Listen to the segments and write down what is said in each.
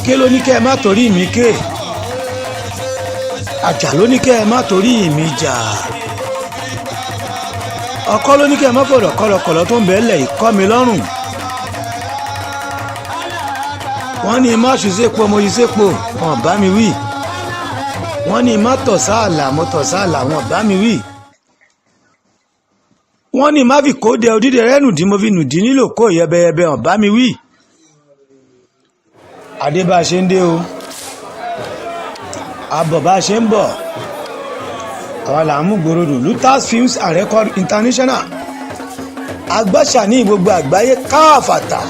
Àké ló ní kẹ́ ẹ má torí mi ké, àjà ló ní kẹ́ ẹ má torí mi jà, ọkọ ló ní kẹ́ ẹ má fọ̀rọ̀ kọ̀lọ̀kọ̀lọ̀ tó ń bẹ́ẹ̀ lẹ̀ kọ́ mi lọ́rùn. Wọ́n ní má ṣu sépo, mo ṣu sépo, wọn bá mi wí. Wọ́n ní má tọ̀ sáàlà, mo tọ̀ sáàlà, wọn bá mi wí. Wọ́n ní má fi kóde odídẹ rẹ́nù dí, mo fi nùdí nílò kó yẹbẹyẹbẹ, wọn bá mi wí. Adé bá a ṣe ń dé o, àbọ̀ bá a ṣe ń bọ̀, àwa là ń mú gbòòrò. Lutas Films and Record International, agbáṣà ní gbogbo àgbáyé káàfàtà.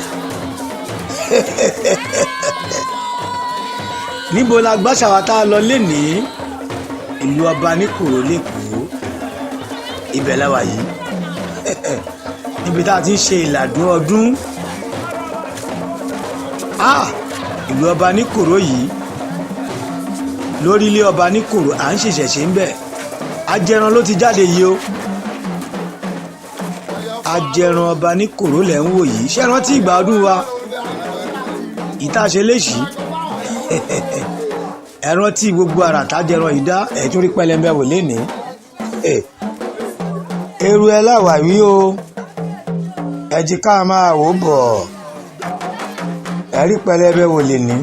Níbo la gbàṣà wa tá a lọ lénìí? Ìlú ọba ní Kòró lẹ́kọ̀ọ́, ibẹ̀ la wà yìí, níbi tá a ti ń ṣe ìlàdún ọdún. Ìlú ọba ní Kòró yìí, lórílẹ̀ ọba ní Kòró, à ń ṣẹ̀ṣẹ̀ ṣe ń bẹ̀. Ajẹran ló ti jáde yìí o, ajẹran ọba ní Kòró lẹ̀ ń wò yìí. Ṣé rántí ìgbà ọdún wa ìta ṣe léṣìí? Ẹ rántí gbogbo àrà tájẹran yìí dá? Ẹ tún rí pẹlẹmbẹ wò lénìí. Eru ẹ láwàwí o, ẹ jí ká máa wò bọ̀, ẹ rí pẹlẹbẹ wò lénìí.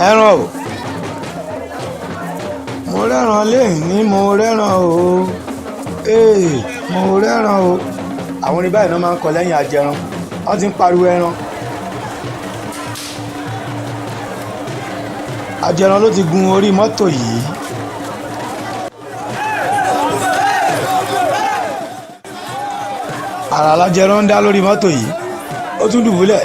Ẹran o, mo rẹ́ran léèní, mo rẹ́ran o, ee, mo rẹ́ran o. Àwọn orin báyìí náà máa ń kọ lẹ́yìn ajẹran, wọ́n ti ń pariwo ẹran. Ajẹran ló ti gun orí mọ́tò yìí. Àrà lajẹran ń dá lórí mọ́tò yìí, ó tún dùbúlẹ̀.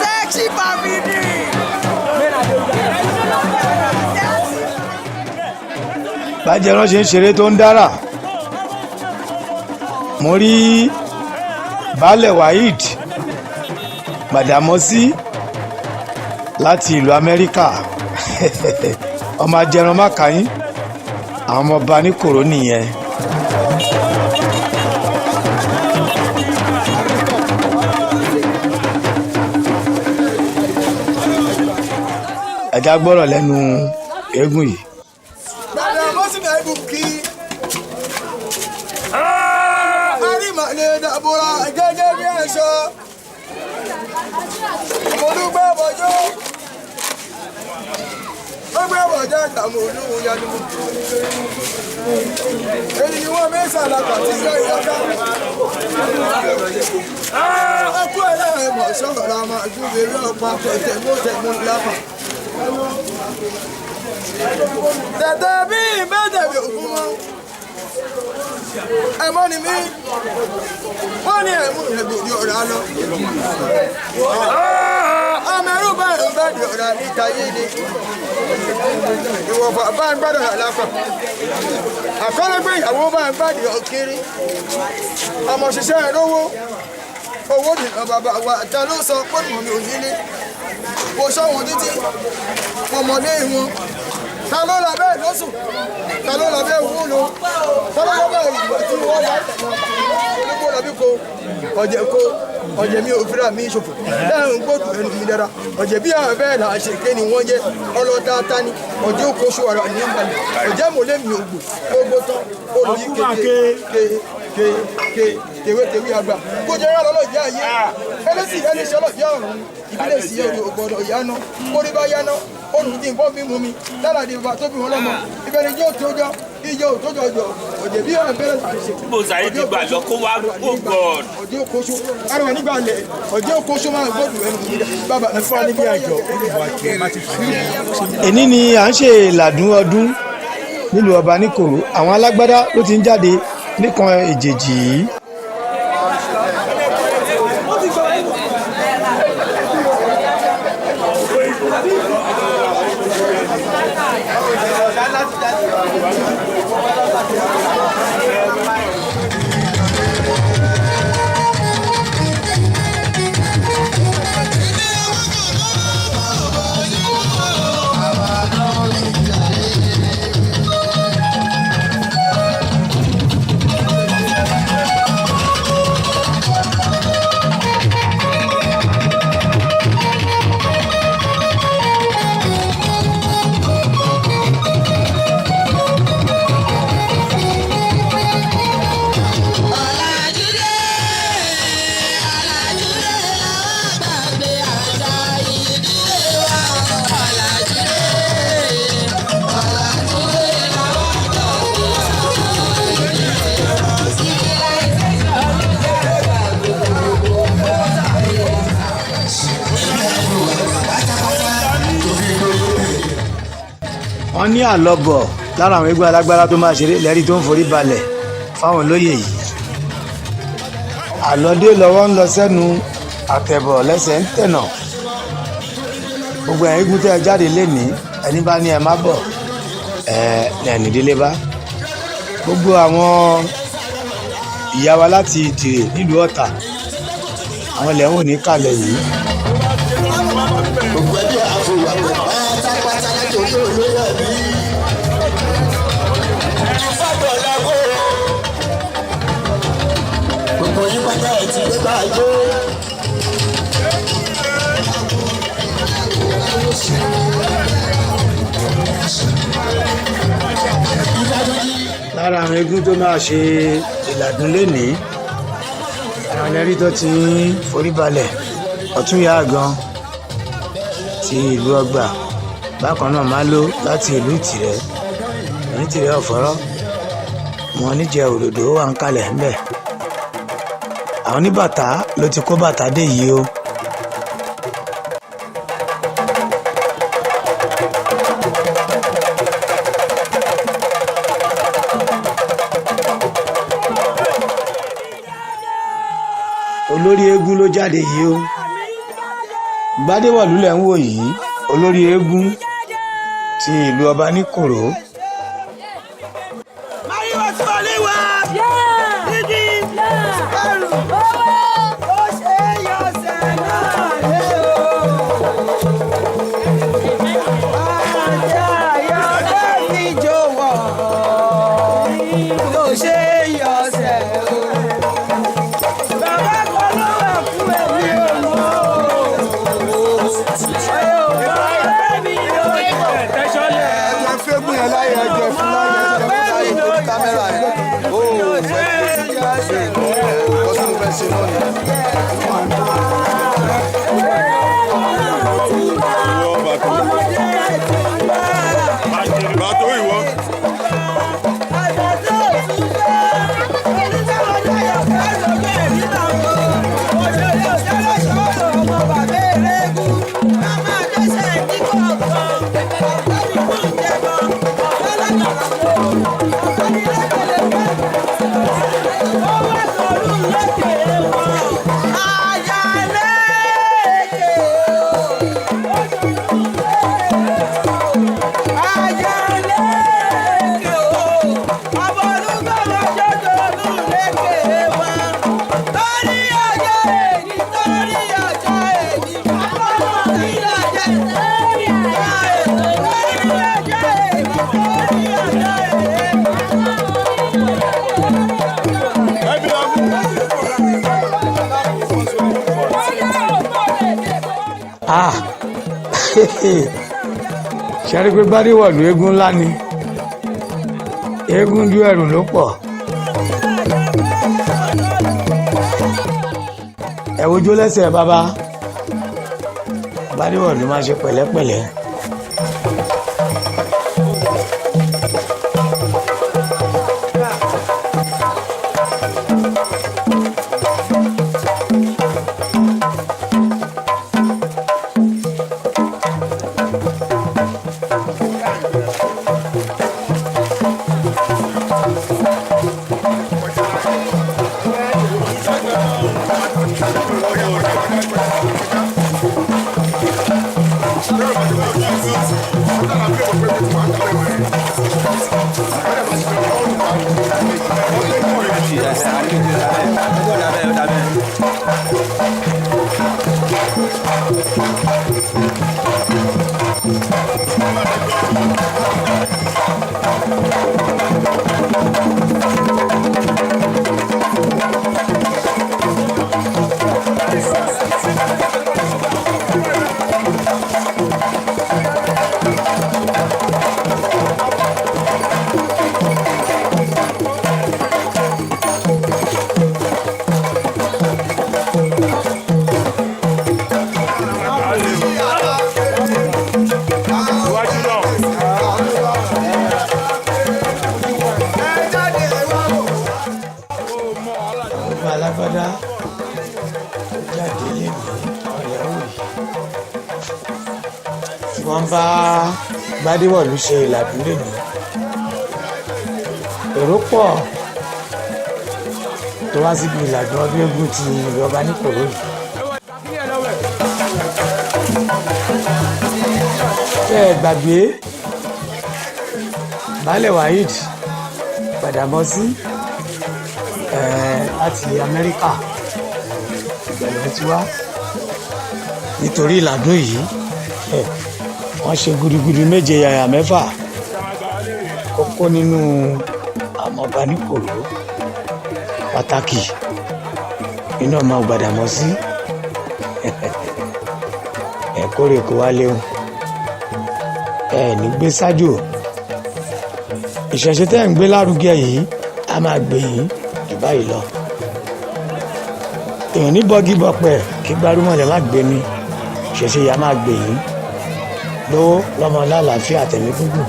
Sexy family. Bájẹran ṣe ń ṣeré tó ń dára, mo rí baálẹ̀ Waheed Gbàdámọ́sí láti ìlú Amẹ́ríkà, ọmọ ajẹran mákàyín, àwọn ọmọ ọba ní Kòró nìyẹn. Ẹja gbọ́rọ̀ lẹ́nu eégún yìí. Gbàdámọ́sí náà ibùkí. Arímọ̀lẹ́ dàbúrà gẹ́gẹ́ bí aṣọ. Mo dúpẹ́ bọ́jọ́. Ó gbé bọ́jọ́ àtàwọn olóhùn yanu. Èyí ni wọ́n mẹ́sàn lápá tí yọ ìyáká. Ọkú ẹlẹ́rìn mọ̀ sọ̀rọ̀ àmọ́ àjúwe lọ́pàá tẹ̀tẹ̀ mú lápá. Tẹ̀tẹ̀ bí mẹ́tẹ̀ẹ̀bí òkú mọ́. Ẹ̀mọ́ ni mí, wọ́n ní ẹ̀mú rẹ̀ gbòdì ọ̀rá lọ. Ọmọ ẹrú bá ń gbàdì ọ̀rá níta yé ni. Ìwọ̀fà bá ń gbàdọ̀ àlápà. Àkọ́lẹ́gbẹ̀ ìyàwó bá ń gbàdì ọ̀kiri. Ọmọ ṣiṣẹ́ lówó. Owó nìkan bàbá wa ta ló sọ pé mọ̀ mi ò nílé. Mo sọ wọn títí, mo mọ̀ lé wọn. Ta ló la bẹ́ẹ̀ lọ́sùn? Ta ló la bẹ́ẹ̀ wúlò? Ta ló la bẹ́ẹ̀ ìgbà tí wọ́n bá olóko làbí ko ọ̀jẹ̀ ko ọ̀jẹ̀ mi ò fira mi ṣòfò lẹ́yìn gbódù ẹnu mi dára ọ̀jẹ̀ bí àwọn bẹ́ẹ̀ là ṣe ké ni wọ́n jẹ́ ọlọ́ta tani ọ̀jẹ̀ okoṣù ara ní ìgbàlẹ̀ ọ̀jẹ̀ mọ̀lẹ́ mi ògbò gbogbo tán olùyí kéke ké ké ké tewétewé àgbà kó jẹ́ rárá lọ́jọ́ ayé ẹlẹ́sì ẹlẹ́sì ọlọ́jọ́ ọ̀run ìbílẹ̀ sí ẹ̀rù ògbọ́dọ̀ yáná kórí bá yáná olùdí nǹkan bí mú mi lára di bàbá tó bí wọn lọ́mọ ìbẹ̀rẹ̀ yóò tó jọ ìjọ tó jọjọ ọ̀jẹ̀ bí ọ̀rẹ́ bẹ̀rẹ̀ láti ṣe. Bó Saheed gbà lọ kó wá, oh God. Ọ̀jẹ̀ okoṣo ara wọn nígbà lẹ̀ ọ̀jẹ̀ okoṣo máa gbọ́dọ̀ ẹnu mi dá bàbá Ẹ fún wa níbi àjọ olùwà kí ẹ má ti fi. Èní ni à ń ṣe ìlàdún ọdún nílùú ọba ní Kòró. Àwọn alágbádá ló ti ń jáde nìkan èjèèjì yìí. Wọ́n ní àlọ́bọ̀ lára àwọn eégún alágbára tó máa ṣeré lẹ́rí tó ń forí balẹ̀ fáwọn olóyè yìí. Àlọ́dé lọ́wọ́ ń lọ sẹ́nu, àtẹ̀bọ̀ lẹ́sẹ̀ ń tẹ̀nà. Gbogbo ẹ̀yin eégún tẹ́ ẹ jáde lénìí, ẹni bá ní ẹ má bọ̀, ẹ lẹ́ni délé bá. Gbogbo àwọn ìyá wa láti Ìtìrè nílùú Ọ̀tà, àwọn ilẹ̀ ń wò ní kalẹ̀ yìí. Gbogbo ẹbí àfọwọ́pọ̀ pátápátá láti orí olóyè ẹbí. Ìfọ̀dọ̀lá kó gbogbo yín pátá ẹ̀ ti gbé báyé. Lára àwọn eégún tó máa ṣe ìlàdún lénìí, àwọn ẹlẹ́rìí tó ti ń forí balẹ̀, ọ̀tún yá gan ti ìlú Ọgbà, bákan náà máa ló láti ìlú Ìtìrẹ́, ní Ìtìrẹ́ ọ̀fọ́rọ́ wọn níjẹ òdòdó wà ń kalẹ̀ ńbẹ̀. Àwọn oníbàtà ló ti kó bàtà dé yìí o. Olórí eégún ló jáde yìí o. Gbadéwọ̀lú lẹ̀ ń wò yìí, olórí eégún ti ìlú ọba níkòrò. Ẹjẹ fẹ́gùn yẹn láyé, ẹjẹ fún láyé, ẹjẹ fún láyé tó ní kámẹ́rà yẹn. Ó fẹ́ ṣe nǹkan tí mo fẹ́ ṣe náà nìyẹn. Bàtò ìwọ. Ah, ṣe rí pé Gbadéwọ̀lú eégún ńlá ni, eégún ju ẹrù ló pọ̀. Ẹ wojú lẹ́sẹ̀ bàbá Gbadéwọ̀lú máa ṣe pẹ̀lẹ́pẹ̀lẹ́. Iwájú náà. Ọba alágbádá jáde lẹ́nu ọ̀yàwó yìí tí wọ́n bá Gbádéwọ̀lú ṣe ìlàdún lẹ́nu. Èrò pọ̀ tó wá síbi ìlàdún ọdún eégún ti ìlú ọba níkòró yìí. Ṣé ẹ gbàgbé Baálẹ̀ Waheed Gbàdàmọ́sí láti Amẹ́ríkà ìgbẹ̀lẹ̀ ti wá nítorí ìlàdún yìí. Wọ́n ṣe gudugudu méje yàyà mẹ́fà kókó nínú àmọ̀ba níkòró pàtàkì nínú ọmọ Gbàdàmọ́sí. Ẹ kórè kó wá léwu, ẹ ní gbé ṣáájú ìṣẹ̀ṣe tẹ́ ń gbé lárugẹ yìí, a máa gbé yín jù báyìí lọ. Èèyàn ní bọ́gí bọ̀pẹ̀ kí gbárùmọ̀lẹ̀ má gbé mi. Ìṣẹ̀ṣe yìí a máa gbé yín lówó lọ́mọ lálàáfíà tẹ̀mí gúngùn,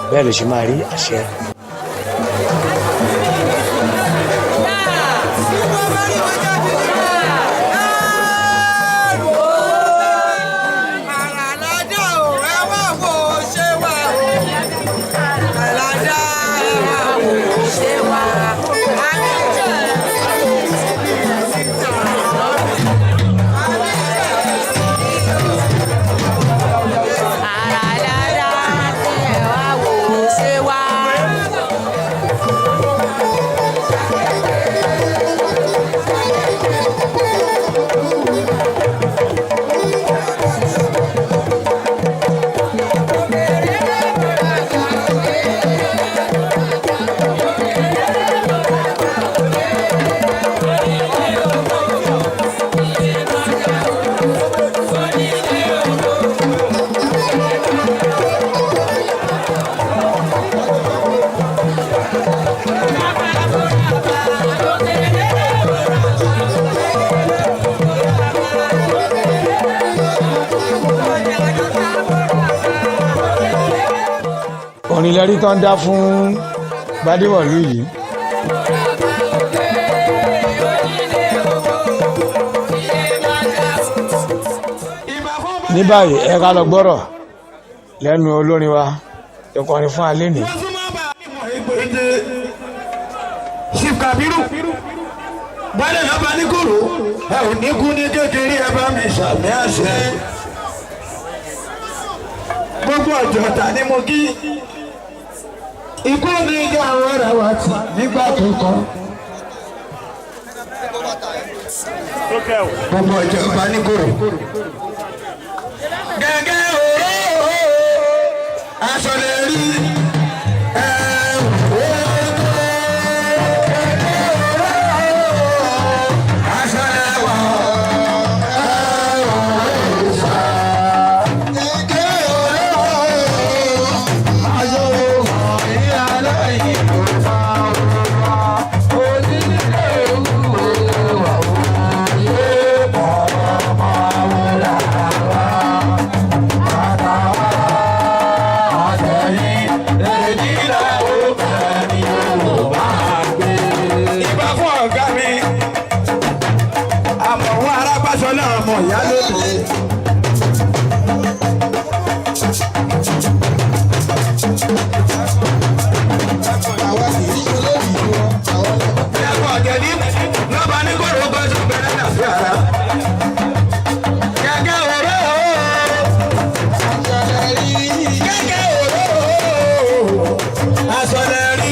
bẹ́ẹ̀ ló ṣe máa rí àṣẹ. Àlàdá o, ẹ wá wo ṣé wà o. Àlàdá, ẹ wá wo ṣé wà. Àràlàdà, ẹ wá wò ó ṣe wá. Orin lẹ́rí tó ń dá fún Gbádéwọ̀lú yìí. Ní báyìí, ẹ ká lọ gbọ́rọ̀ lẹ́nu olórin wa tó kọrin fún alẹ́ nìí. Chief Kabiru baálé lọ́ba ní kòrò, ẹ ò ní kú ní kékeré, ẹ bá mi sàmì àṣẹ. Gbogbo ọ̀jọ̀ta ni mo kí. Ikú ní ìjà àwọn ọ̀rẹ́ wa tì nígbà tó kọ́. Gbogbo ọ̀jọ̀ba ní kòrò. Gẹ́gẹ́ òró aṣọ lè rí ẹ̀ Ìbá fún ọ̀gá mi, àmọ̀wọ́ arábáṣọlá ọmọ ìyá lóde. Ẹ̀kọ́ ọ̀jẹ̀dí lọ́ba ní kòrò gbọ́dọ̀ bẹ̀rẹ̀ náà sí ara. Kẹ̀kẹ́ òró kẹ̀kẹ́ òró aṣọ lẹ rí.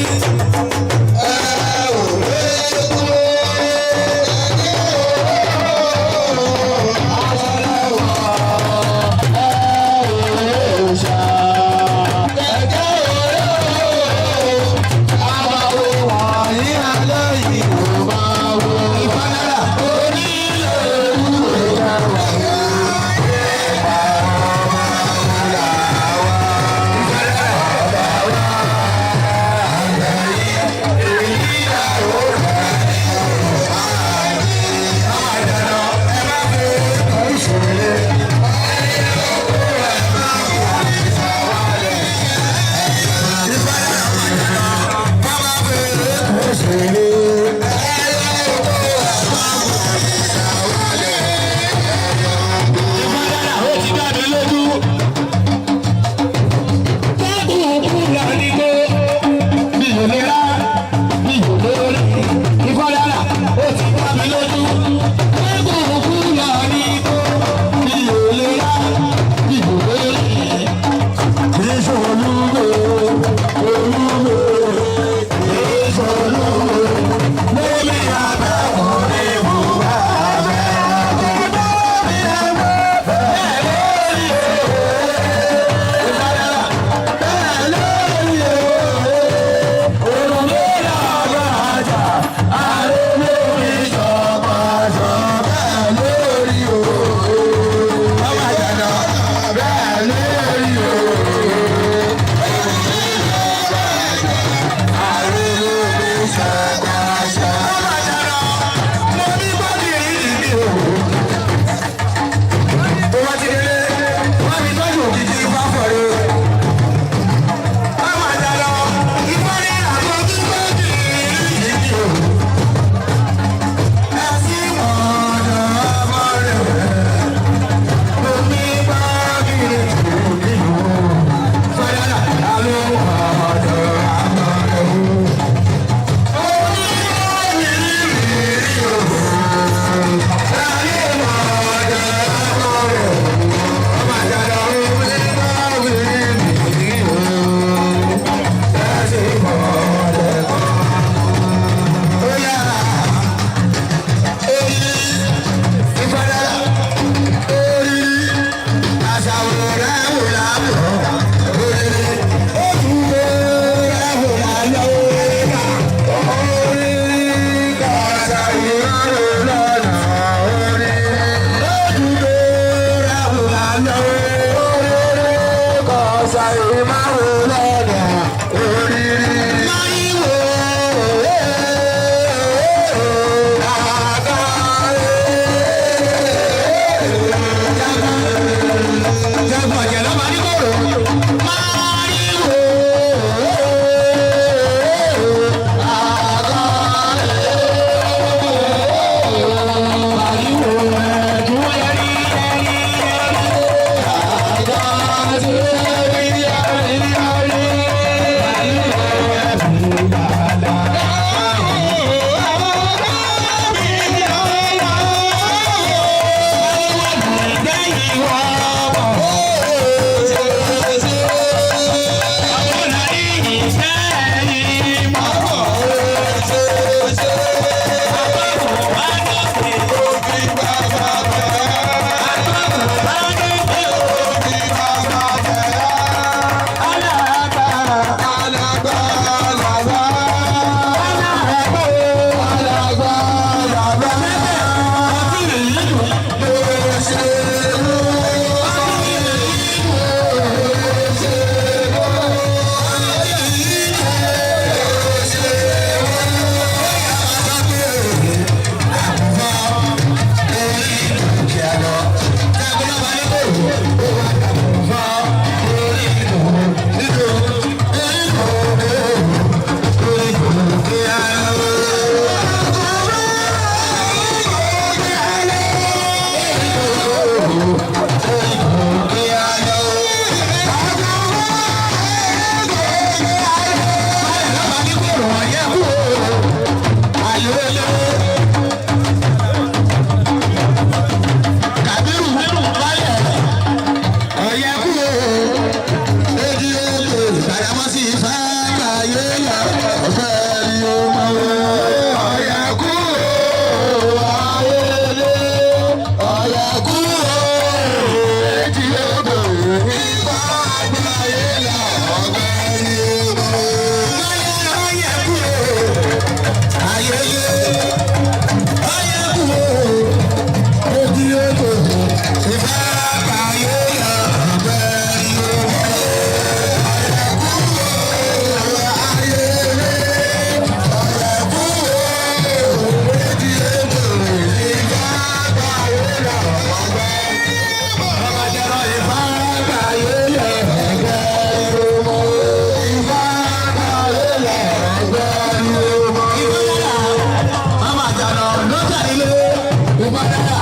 Ìfádára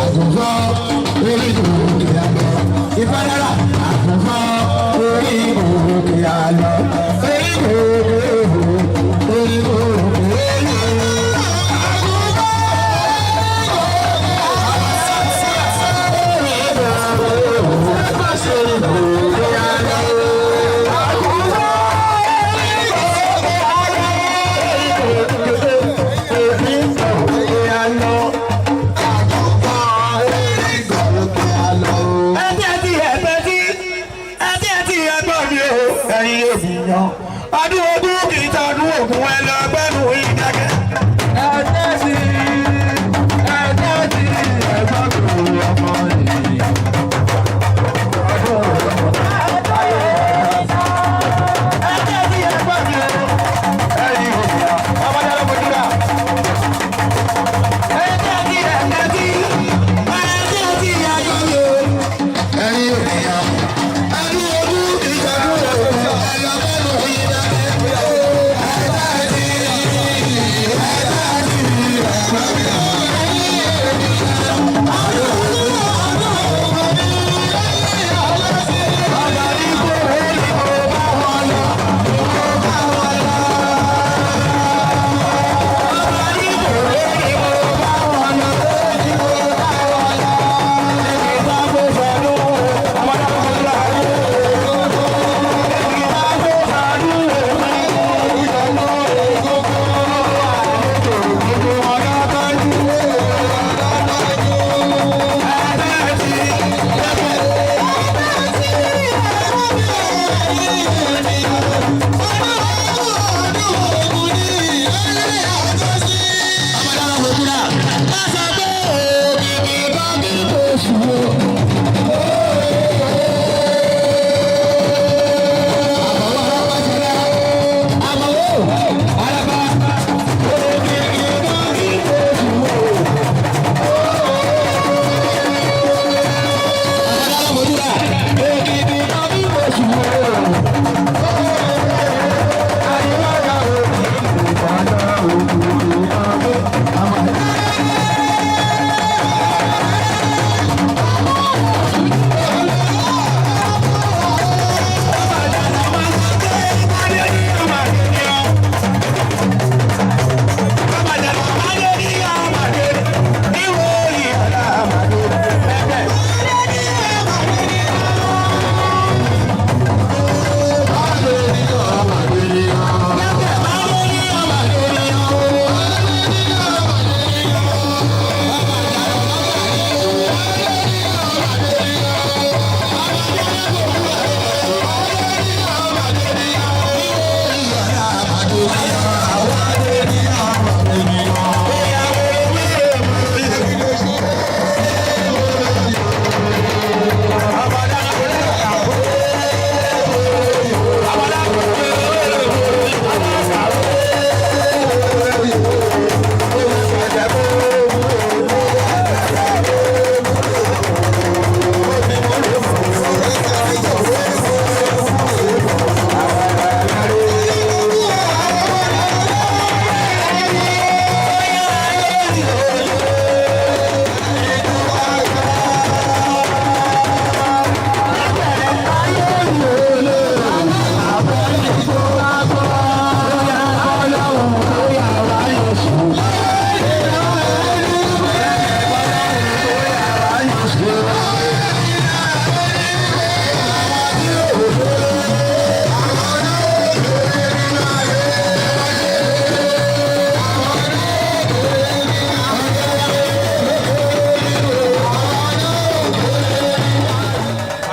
àgùnfọ́ orí òkè àlọ́. Ìfádára àgùnfọ́ orí òkè àlọ́. Orí òkè orí òkè Ọdún ogún kì í tọdún ògùn ẹ lọ gbẹ́nu ìdákẹ́. Ẹ̀jẹ̀ sí ẹ̀jẹ̀ sí ẹ̀gbọ́n ọmọ ènìyàn. Ẹ̀jẹ̀ sí ẹ̀gbọ́n mi o. Ẹ̀yin ènìyàn, ọmọdé ló fojú rà. Ẹ̀jẹ̀ sí ẹ̀jẹ̀ sí ẹ̀jẹ̀ sí ẹ̀gbọ́n mi o. Ẹ̀yin ènìyàn, ọdún ogún kì í tọdún ògùn ẹ lọ gbẹ́nu ìdákẹ́.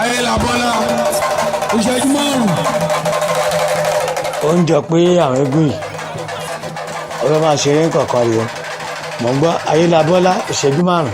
Ayélabọ́lá ìṣẹ́jú márùn-ún. Ó ń jọ pé àwọn eégún yìí ọbẹ̀ máa ṣeré kọ̀ọ̀kan rí o. Mò ń gbọ́ Ayélabọ́lá ìṣẹ́jú 5.